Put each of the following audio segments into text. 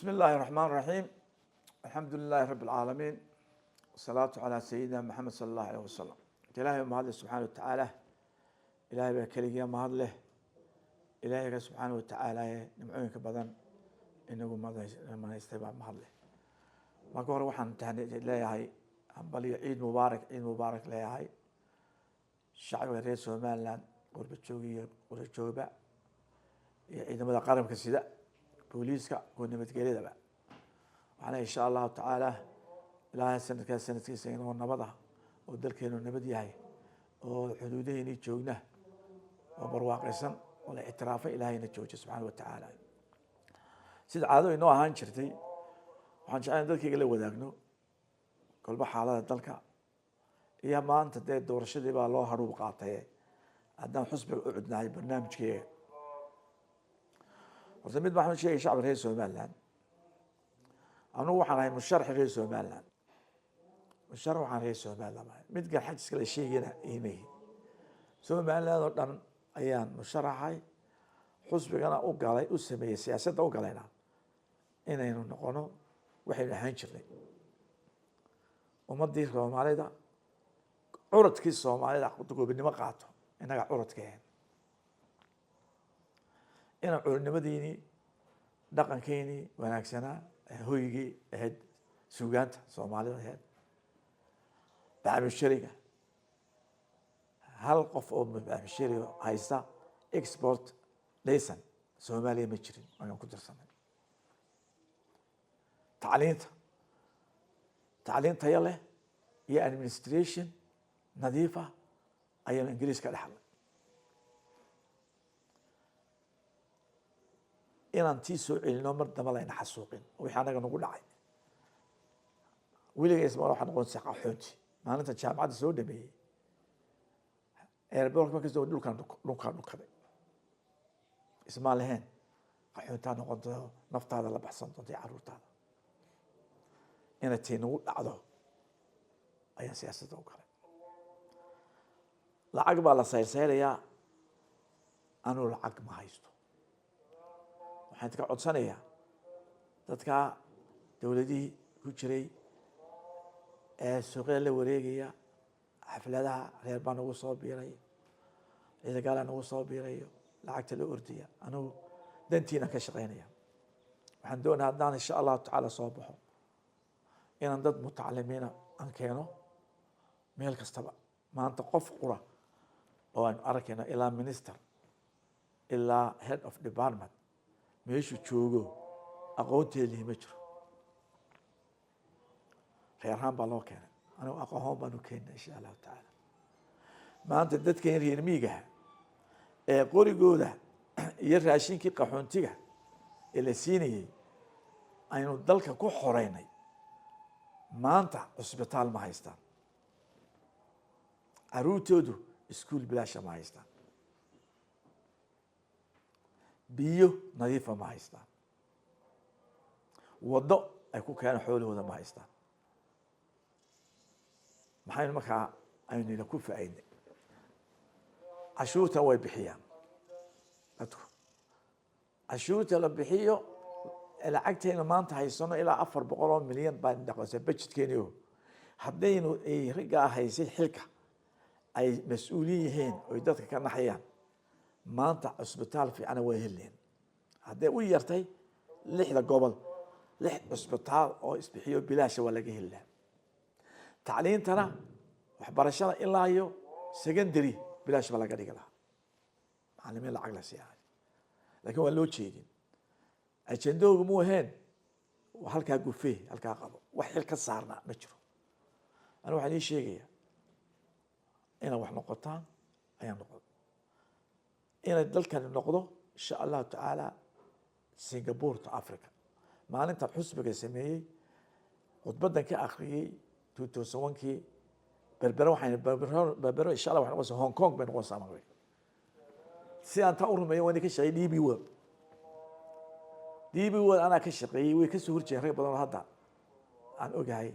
بسم الله الرحمن الرحيم، الحمد لله رب العالمين، والصلاة على سيدنا محمد صلى الله عليه وسلم. Ilaahay mahadle subxaana watacaala. Ilaahay baa keligiya mahad leh. Ilaahayga subxaana watacaala ee nimcooyinka badan inagu manaystay baa mahad leh. Marka hore waxaan leeyahay hambaliyo, ciid mubaarak, ciid mubaarak leeyahay shacbiga reer Somaliland, qurba jooga iyo qurba joogba, iyo ciidamada qaranka sida booliiska, kuwa nabadgelyadaba. Waxaana insha Allahu tacaala Ilaahay sanadkaas sanadkiisa inoo nabad ah oo dalkeenu nabad yahay oo xuduudaheeni joogna oo barwaaqaysan oo la ictiraafay Ilaahayna joojiyo subxaana wa tacaala. Sida caado inoo ahaan jirtay, waxaan jeclayn dadkayga la wadaagno kolba xaalada dalka iyo maanta dee doorashadii baa loo haruub qaatay. Haddaan xusbiga u cudnahay barnaamijkeega, horta mid waxaan sheegay shacabka reer Somaliland: anugu waxaan ahay musharaxi reer Somaliland, musharax waxaan reer Somaliland ahay. Mid Garxajiska la sheegayna iimahi, Somaliland oo dhan ayaan musharaxay, xusbigana u galay, u sameeyey siyaasadda u galayna inaynu noqono waxaynu ahaan jirnay, ummaddii Soomaalida, curadkii Soomaalida goobinimo qaato. Innaga curadkeen inaan curadnimadiinii, dhaqankeenii wanaagsanaa, hoygii ahayd suugaanta Soomaalida ahayd, bacmishariga, hal qof oo bacmishariga haysta export licence Soomaaliya ma jirin, ayaan ku dirsanay. Tacliinta, tacliin tayo leh iyo administration nadiif ah ayaanu Ingiriis ka dhexlay. Inaan tii soo celino, mar damba layna xasuuqin wixii anaga nagu dhacay. Weliga isma waxaa noqon qaxoonti. Maalinta jaamacadda soo dhameeyey, airportka markastoo dhulkaan dhukaday, ismaa lahayn qaxoontaa noqon doonto, naftaada la baxsan doonta iyo carruurtaada. Inay tii nagu dhacdo ayaan siyaasadda u galay. Lacag baa la sayrayrayaa, anuu lacag ma haysto. Waxaan idinka codsanayaa dadka dowladihii ku jiray ee suuqyada la wareegaya, xafladaha, reer baa nagu soo biiray, ciidagaalaa nagu soo biirayo, lacagta la ordaya. Anugu dantiinaan ka shaqeynaya. Waxaan doonaya haddaan insha Allahu tacaala soo baxo inaan dad mutacalimiina aan keeno meel kastaba. Maanta qof qura oo aynu arkayno, ilaa minister ilaa head of department, meeshuu joogo aqoonteedii ma jiro. Reerhaan baa loo keenay, anigu aqoon baanu keenay insha Allahu tacaala. Maanta dadkan reer miigaha ee qorigooda iyo raashinkii qaxoontiga ee la siinayey aynu dalka ku xoreynay, maanta cusbitaal ma haystaan, caruurtoodu iskuul bilaasha ma haystaan, biyo nadiifa ma haystaan, waddo ay ku keenaan xoolahooda ma haystaan. Maxaynu markaa aynuna ku faa'iidnay? Cashuurtan way bixiyaan dadku. Cashuurta la bixiyo, lacagtaynu maanta haysano ilaa 400 oo milyan baa dhaqosa budgetkeeniyo. Haddaynu ay raggaa haysay xilka ay mas-uuliin yihiin oy dadka ka naxayaan, maanta cusbitaal fiicana way helileen. Hadday u yartay lixda gobol lix cusbitaal oo isbixiyo bilaasha waa laga heli lahaa. Tacliintana, waxbarashada ilaa iyo secondary bilaash baa laga dhigi lahaa, macalimiin lacag la siiyahay. Lakin waan loo jeedin, ajendahoogu mu ahayn halkaa gufee, halkaa qabo, wax xil ka saarna ma jiro. Anigu waxaan ii sheegaya inaad wax noqotaan ayaan noqon, inay dalkani noqdo insha Allahu tacaala Singapore to Africa. Maalinta xusbiga sameeyey, khudbadan ka akriyey 2001-kii Berbere, waxaan Berbero insha Allah waxay noqonaysaa Hong Kong bay noqonaysaa. Marka si aan taa u rumeeyo, waan ka shaqeeyey DP World. DP World anaa ka shaqeeyey. Way kasoo horjeedeen rag badan oo hadda aan ogahay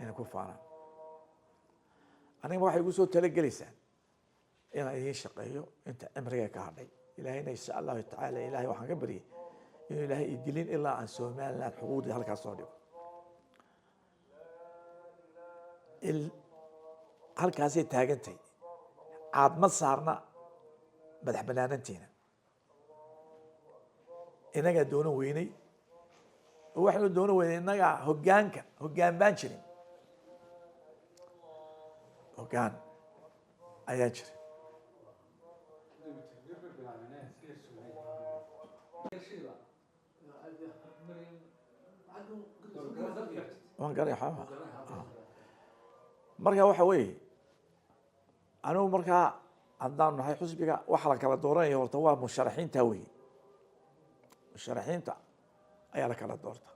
inay ku faanaan. Aniga waxay igu soo talagelaysaa inaan idiin shaqeeyo inta cimriga ka hadhay. Ilaahayna insha Allahu tacaala, Ilahay waxaan ka baryay Inuu Ilaahay idilin ilaa aan Somaliland xuquuqdii halkaas soo dhigo. Halkaasay taagantahay, caad ma saarna madax banaananteena. Inagaa doonan weynay oo waxaynu doonan weynay innagaa hoggaanka, hoggaan baan jirin, hoggaan ayaa jira. Waan garay waxaaba. Marka waxa weeye, anigu markaa haddaan nahay xusbiga, waxa la kala dooranaya horta waa musharaxiinta weeye. Musharaxiinta ayaa la kala doorta.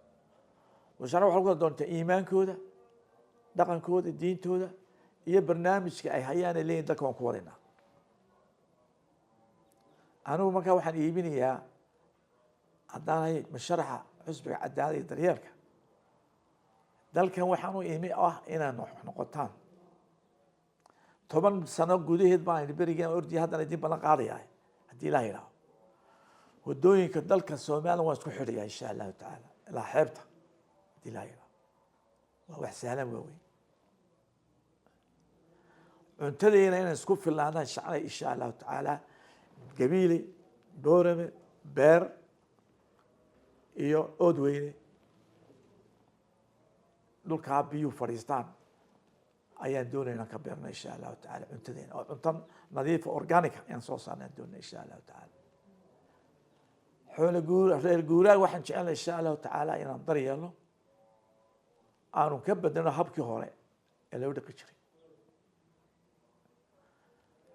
Musharax waxa lagu kala doortaa iimaankooda, dhaqankooda, diintooda iyo barnaamijka ay hayaan ay leeyihin dalka waan ku wadaynaa. Anigu markaa waxaan iibinayaa, haddaanahay musharaxa xusbiga Cadaalada iyo Daryeelka, dalkan waxaan u imi ah inaan wax noqotaan. 10 sano gudaheed baan berigan ordiya, haddana idin ballan qaadaya, haddii Ilaah yidhaaho, wadooyinka dalka Somaliland waan isku xidhaya, insha Allahu tacaala, ilaa xeebta, haddii Ilaah yidhaaho. Waa wax sahlan waaweyn. Cuntadeyna inaan isku filaadaan shaclay, insha Allahu tacaala. Gabiile, Boorame, Beer iyo Oodweyne, dhulkaa biyuhu fadhiistaan ayaan doonayna inaan ka beerno, insha Allahu tacaala, cuntadeena oo cunto nadiifa, organic ayaan soo saarna aan doonayna, insha Allahu tacaala. Xoolo guur, reer guuraag waxaan jecelnay, insha Allahu tacaala, inaan dar yeelno, aanu ka bedelno habkii hore ee loo dhaqi jiray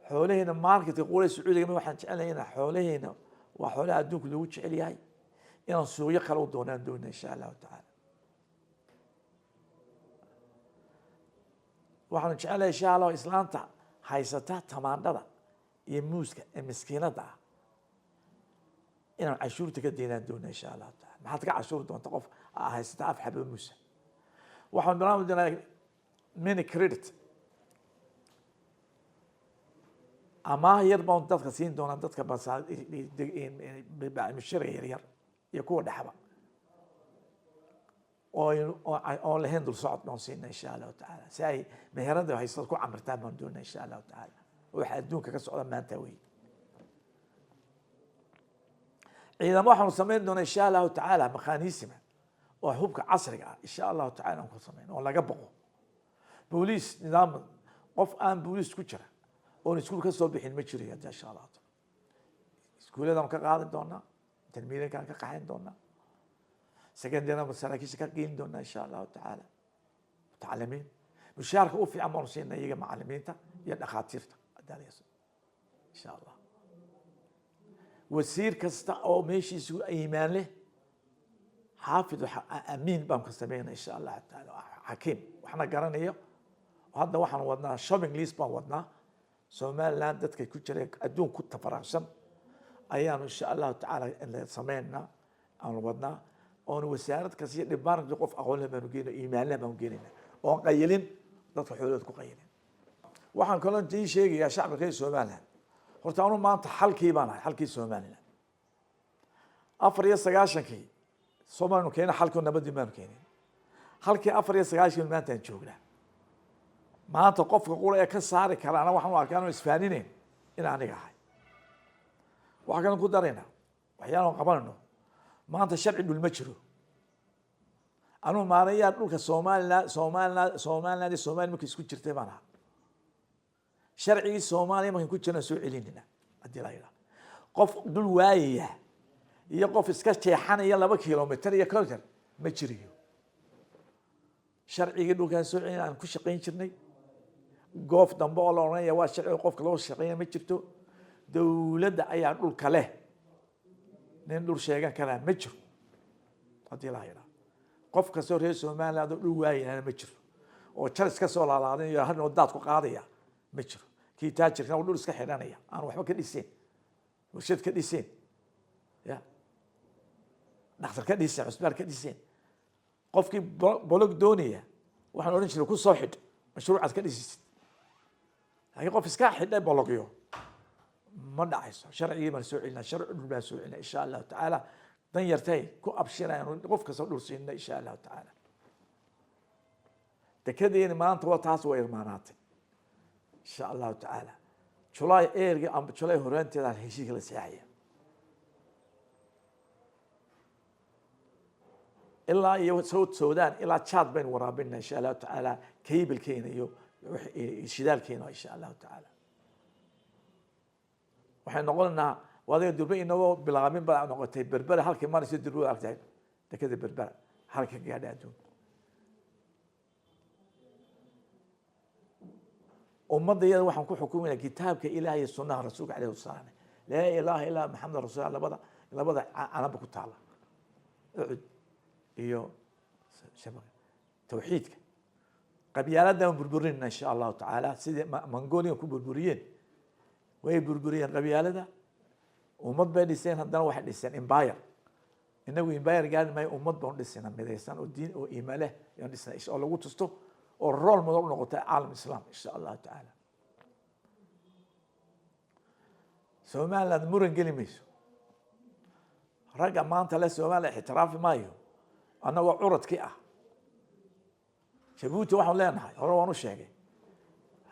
xoolaheena. Marketka qura Sacuudiga waxaan jecelnay inaan xoolaheena, waa xoolaha adduunka loogu jecel yahay, inaan suuqyo kale u doonaan doonaa, insha Allahu tacaala. Waxaanu jecelnahay, insha Allah, islaanta haysata tamaandhada iyo muuska ee miskiinada ah inaan cashuurta ka daynaan doona, insha Allahu taala. Maxaad ka cashuuri doonta qof haysata af xabo muusa? Waxaan bilaabi doonaa mini credit, amaah yar baan dadka siin doonaa, dadka mishariga yaryar iyo kuwa dhexba oo lahayn dul socod baan siina, insha Allahu tacaala, si ay meherada haystada ku camirtaan baan doonaa, insha Allahu tacaala. Waxa adduunka ka socda maanta wey. Ciidamo waxaanu samayn doonaa, insha Allahu tacaala, makhaaniisima oo hubka casriga ah, insha Allahu tacaala, aan ku samayn oo laga boqo. Booliis nidaam, qof aan booliis ku jira oon iskuul ka soo bixin ma jirayo hadda, insha Allahu taala. Iskuuladaan ka qaadi doonaa, intermediate-kaan ka qaxayn doonaa, secondaryna saraakiisha ka geyn doonaa, insha Allahu tacaala. Mutacalimiin mushaharka u fiican baanu siinaa iyaga, macalimiinta iyo dhakhaatiirta hadaaliyas, insha Allah. Wasiir kasta oo meeshiisu iimaan leh, xaafid amiin baan ka sameynaa, insha Allahu tacaala, xakiim waxna garanayo. Hadda waxaan wadnaa shopping list baan wadnaa. Somaliland dadka ku jira adduun ku tafaraaqsan ayaanu, insha Allahu tacaala, sameynaa, aanu wadnaa, oonu wasaarad kasta iyo department qof aqoon leh baanu geyna, iimaan leh baanu geynayna, oon qayilin dadka xoolahooda ku qayilin. Waxaan kaloo ii sheegayaa shacabka reer Somaliland, horta anu maanta xalkii baan ahay, xalkii Somaliland. 94-kii Soomaalinu keena xalkii nabadii baanu keenin, halkii 94-kii maantaan joognaa. Maanta qofka qura ee ka saari karaana waxaan u arkaa inuu isfaaninayn in aniga ahay. Waxaa kaloo ku daraynaa waxyaalaan qabanayno. Maanta sharci dhul ma jiro. Anugu maarayaa dhulka Somaliland, Somaliland, Somaliland iyo Somalia markay isku jirtay baan ahaa. Sharcigii Soomaaliya markan ku jirna soo celinayna, haddii la yidhaha. Qof dhul waayaya iyo qof iska jeexanaya 2 kilomitir iyo kilomitir ma jiriyo. Sharcigii dhulkaan soo celin aan ku shaqayn jirnay. Goof dambe oo la odhanaya waa sharciga qofka loo shaqeynaya ma jirto. Dowladda ayaa dhulka leh, nin dhul sheegan karaa ma jiro, haddii la yidhaha. Qof kastoo reer Somaliland oo dhul waayana ma jiro, oo jar iska soo laalaadinayo hadhow daad ku qaadaya ma jiro. Kii taajirkana dhul iska xidhanaya, aan waxba ka dhiseen, warshad ka dhiseen, ya dhakhtar ka dhiseen, cusbaal ka dhiseen. Qofkii bolog doonaya waxaan odhan jiray ku soo xidh mashruucaad ka dhisisid, laakiin qof iska xidhay bologyo ma dhacayso. Sharcigii baan soo celinaa, sharci dhul baan soo celinaa, insha Allahu tacaala. Dan yartay ku abshiraynu qof kasta dhul siinna, insha Allahu tacaala. Dekedeeni maanta waa taas, waa irmaanaatay, insha Allahu tacaala. July eergi amba July horaanteeda heshiiska la seexaya. Ilaa iyo South Sudan ilaa Chad baynu waraabinaa, insha Allahu tacaala, cablekeena iyo shidaalkeena, insha Allahu tacaala. Waxay noqonaynaa adiga durbe inagoo bilaabin baa noqotay Berbera halkii marayso. Durbe waa aragtay dekeda Berbera halka gaadha adduunka. Ummadda iyada waxaan ku xukumaynaa kitaabka Ilaah iyo sunnaha rasuulka caleyhi wasalaam. Laa ilaaha illaa Maxamed rasuul. Labada calanba ku taala Ucud iyo tawxiidka. Qabyaaladan burburinayna, insha Allahu tacaala, sidii Mongolia ku burburiyeen. Way burburiyeen qabyaalada, ummad bay dhiseen, haddana waxay dhiseen empire. Inagu empire gaari maayo, ummad baan dhisina midaysan oo diin oo iimaan leh ayaan dhisna oo lagu tusto oo role model u noqota caalam islaam, insha Allahu tacaala. Somaliland muran geli mayso. Ragga maanta le Somaliland ixtiraafi maayo annagoo curadkii ah Jabuuti. Waxaan leenahay, hore waan u sheegay,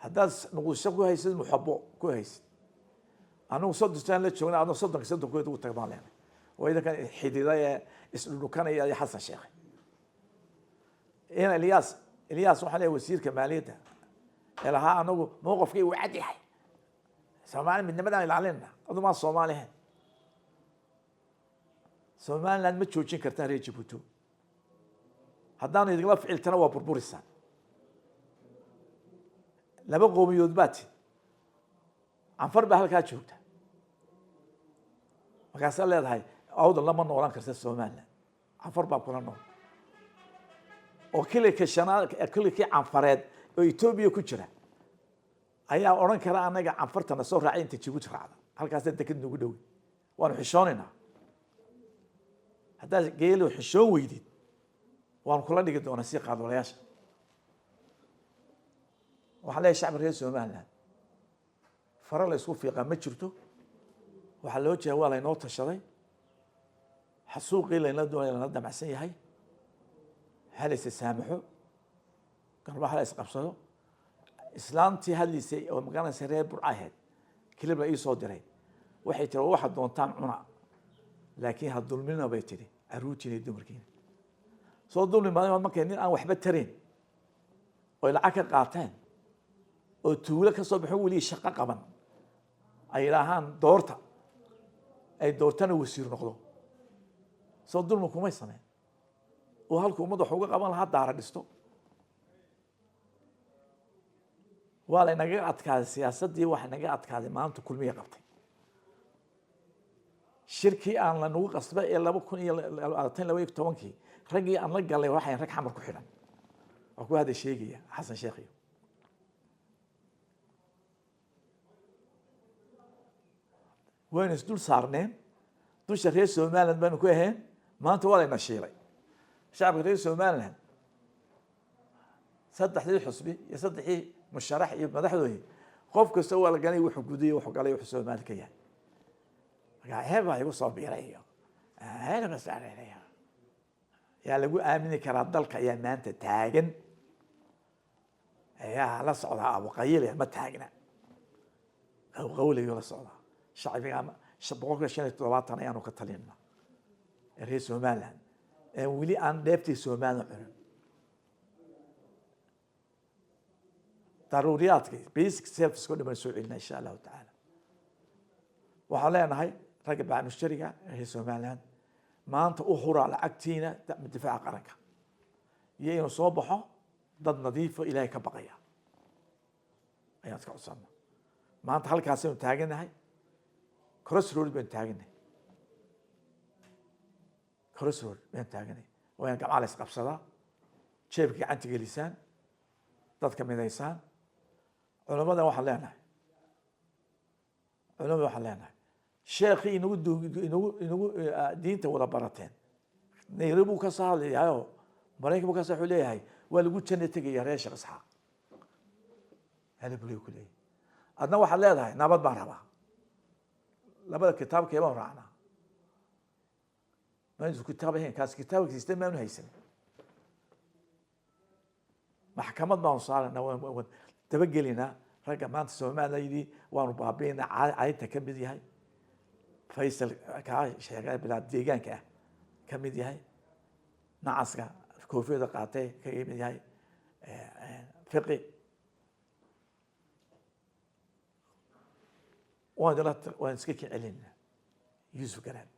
haddaad Muqdisho ku haysid, muxabo ku haysid, anagu 30 sano la joogna, adna 30-ka soddonkood ugu tag baan leenahay. Waa idankan xidida ee isdhudhukanaya iyo Xasan Sheekh ina Ilyaas. Ilyaas waxaan leeyahay, wasiirka maaliyadda ee lahaa anagu mowqafkii uu cad yahay, Soomaali midnimadaan ilaalinna, adu maa Soomaali ahayn. Somaliland ma joojin kartaan reer Jabuuti. Haddaanu idinla ficiltana waa burburisaan. Laba qowmiyood baa ti, Canfar baa halkaa joogta. Markaasaa leedahay Awdal lama noolaan karta Somaliland, Canfar baa kula nool oo kilinka shanaad, kilinkii Canfareed oo Etoobiya ku jira ayaa odhan kara anaga Canfartana soo raacay inta Jabuuti raacda. Halkaasa deked nagu dhowi, waanu xishoonaynaa. Haddaad geelo xishoon weydid, waanu kula dhigi doonaa si qaadwalayaasha. Waxaan leeyahay shacbi reer Somaliland, fara la isku fiiqaa ma jirto. Waxaa loo jeeda waa laynoo tashaday, xasuuqii laynla doonaya lana damacsan yahay. Halaysa saamaxo, garbaha la isqabsado. Islaantii hadlaysay oo magaranaysa reer Burca ahayd, kilib la ii soo diray, waxay tiri: "Waxaad doontaan cuna, laakiin ha dulmina," bay tiri, "caruurtiina iyo dumarkiina." Soo dulmi maayo markay nin aan waxba tarayn oy lacag ka qaateen oo tuulo ka soo baxo, weligii shaqo qaban, ay yidhaahaan doorta, ay doortana wasiir noqdo. Soo dulmi kumay sameen oo halku ummadda wax uga qaban lahaa daara dhisto? Waa laynaga adkaaday siyaasaddii, waxa naga adkaaday maanta Kulmiya qabtay shirkii aan lanagu qasbay ee 2012-kii. Raggii aan la galay waxay rag Xamar ku xidhan waa kuwa hadda sheegaya Xasan Sheekh iyo waynu isdul saarneen dusha reer Somaliland baynu ku ahayn. Maanta waa layna shiilay shacabka reer Somaliland, saddexdii xusbi iyo saddexdii musharax iyo madaxdoodii. Qof kasta waa la ganay wuxuu gudayay, wuxuu galay, wuxuu Soomaali ka yahay. Marka heer baa igu soo biiray iyo heer basaareynaya yaa lagu aamini karaa dalka ayaa maanta taagan ayaa la socdaa abuqayile ma taagna, qawqawlayo la socdaa. Shacbiga 75% ayaanu ka talinna ee reer Somaliland ee weli aan dheeftii Somaliland cunin daruuriyaadka basic service ko dhan baan soo celina, insha Allahu tacaala. Waxaan leenahay ragga bacmushtariga reer Somaliland, maanta u huraa lacagtiina difaaca qaranka iyo inuu soo baxo dad nadiifo Ilaahay ka baqaya ayaan iska codsana. Maanta halkaasaynu taaganahay, crossroad baynu taaganahay, crossroad baynu taaganahay. Waa in gacmaha la isqabsadaa, jeebka gacanta gelisaan, dadka midaysaan. Culamada waxaan leenahay, culamada waxaan leenahay, sheekii inagu inagu inagu diinta wada barateen Nairobi buu ka soo hadlayaayoo Maraykan buu ka soo wuxuu leeyahay waa lagu janno tegaya reer Sheekh Isxaaq halibuley ku leeyahay. Adna waxaad leedahay nabad baan rabaa. Labada kitaabkee baan raacnaa? Maanu isku kitaab ahayn. Kaas kitaabka system maanu haysan. Maxkamad baanu saarana, waan dabagelinaa ragga maanta Soomaaliya yidhi waanu baabi'inaa. Caynta ka mid yahay Faysal, kaa sheegay bilaa deegaanka ah ka mid yahay, nacaska koofiyada qaatay ka mid yahay Fiqi. Waan iska kicelinaa Yuusuf Garaad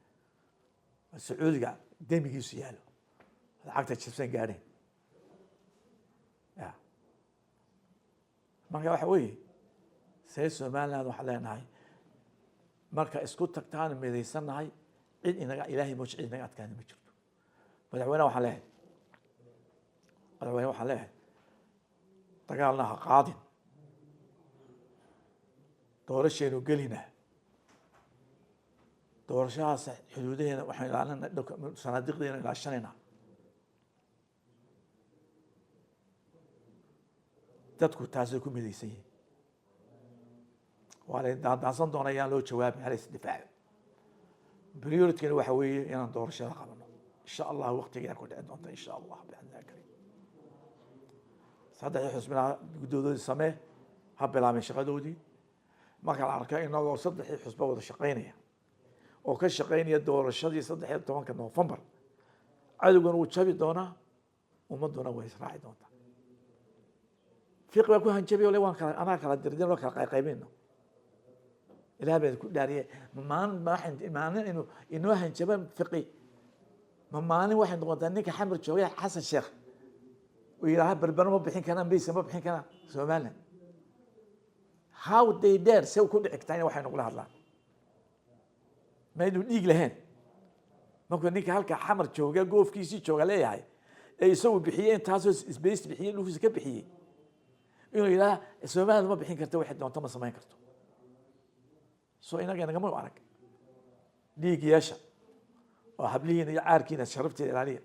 Sacuudiga demigiisu yaalo, lacagta jibsan gaadheen ya. Marka waxa weeye, see Somaliland waxaan leenahay, marka isku tagtaan midaysannahay, cid inaga Ilaahay mooji cid inaga adkaana ma jirto. Madaxweyne waxaan leeyahay, madaxweyne waxaan leeyahay, dagaalna ha qaadin, doorashaynu gelinaa. Doorashahaas xuduudaheena waxaan ilaalinaa, sanaadiiqdeena ilaashanaynaa. Dadku taasay ku midaysan yihiin. Waa la daandaansan doona, ayaan loo jawaabin, hala isdifaaco. Priorityna waxa weeye inaan doorashada qabano, insha Allah waqtigeeda ku dhici doonta, insha Allah biidnillahi karim. Saddexdii xusbina guddoodooodii samee, ha bilaabeen shaqadoodii. Marka la arko inagoo saddexdii xusba wada shaqaynaya oo ka shaqaynaya doorashadii 13-ka Noofembar, cadowgana wuu jabi doonaa, ummadduna way israaci doontaa. Fiqi baa ku hanjabi ole, waan kala anaa kala dirdin oo kala qayqaybino. Ilaah baan ku dhaariye, ma maalin maalin inuu inoo hanjaba Fiqi? Ma maalin waxay noqotaa ninka Xamar joogay Xasan Sheekh uu yidhaaha Berbera ma bixin karaan, beysa ma bixin karaan Somaliland? How they dare? Se ku dhici kartaa in waxay nagula hadlaan maaynu dhiig lahayn? Markuu ninka halka Xamar jooga, goofkiisii jooga leeyahay ee isagu bixiyey intaasoo space bixiyey, dhulkiisa ka bixiyey, inuu yidhaha Somaliland ma bixin karto, waxay doonto ma samayn karto, so inaga nagama arag. Dhiig yeesha oo hablihiina iyo caarkiina sharafteeda ilaaliya.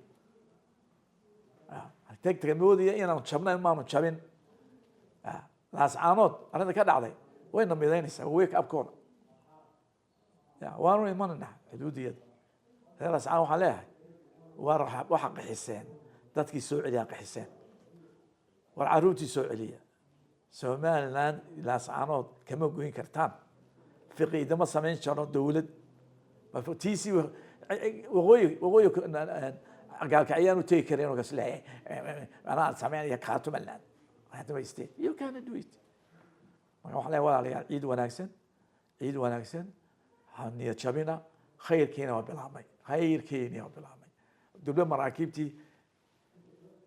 Tegtega moodaya inaanu jabnayn, maanu jabin. Laascaanood arrinta ka dhacday wayna midaynaysaa, wake up call ya. Waanu imanayna xuduudiyada. Reer Laascaan waxaan leeyahay, waar waxa qaxiseen dadkii, soo celiyaa qaxiseen, war carruurtii soo celiya. Somaliland Laascaanood kama goyn kartaan. Fiqi idama samayn jaro dowlad tc waqooyi Gaalkacyaan u tegi karin oo kas leeyahay anaa sameynaya Khatumaland, Khatuma State. You cannot do it. Marka waxaan leeyahay walaalayaal, ciid wanaagsan, ciid wanaagsan. Ha niyad jabina. Khayrkiina waa bilaabmay, khayrkiina waa bilaabmay. Dublo maraakiibtii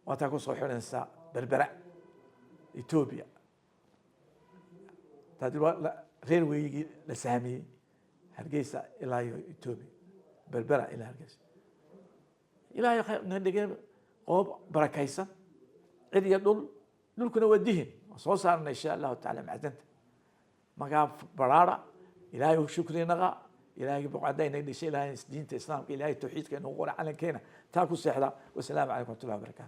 waataa kusoo xidhanaysaa Berbera, Ethiopia. Taadi railwaygii la sahamiyey Hargeysa ilaa iyo Ethiopia, Berbera ilaa Hargeysa. Ilaahay khayr na dhigay, qoob barakaysan, cid iyo dhul, dhulkuna waa dihin, waan soo saarna insha Allahu tacaala macdanta. Markaa baraara, Ilaahay u shukri naqa, Ilaahay boqocada inaga dhishay, Ilaahay diinta Islaamka, Ilaahay tawxiidka inagu qora calankeena, taa ku seexda. Wasalaamu calaykum waraxmatullahi wabarakatu.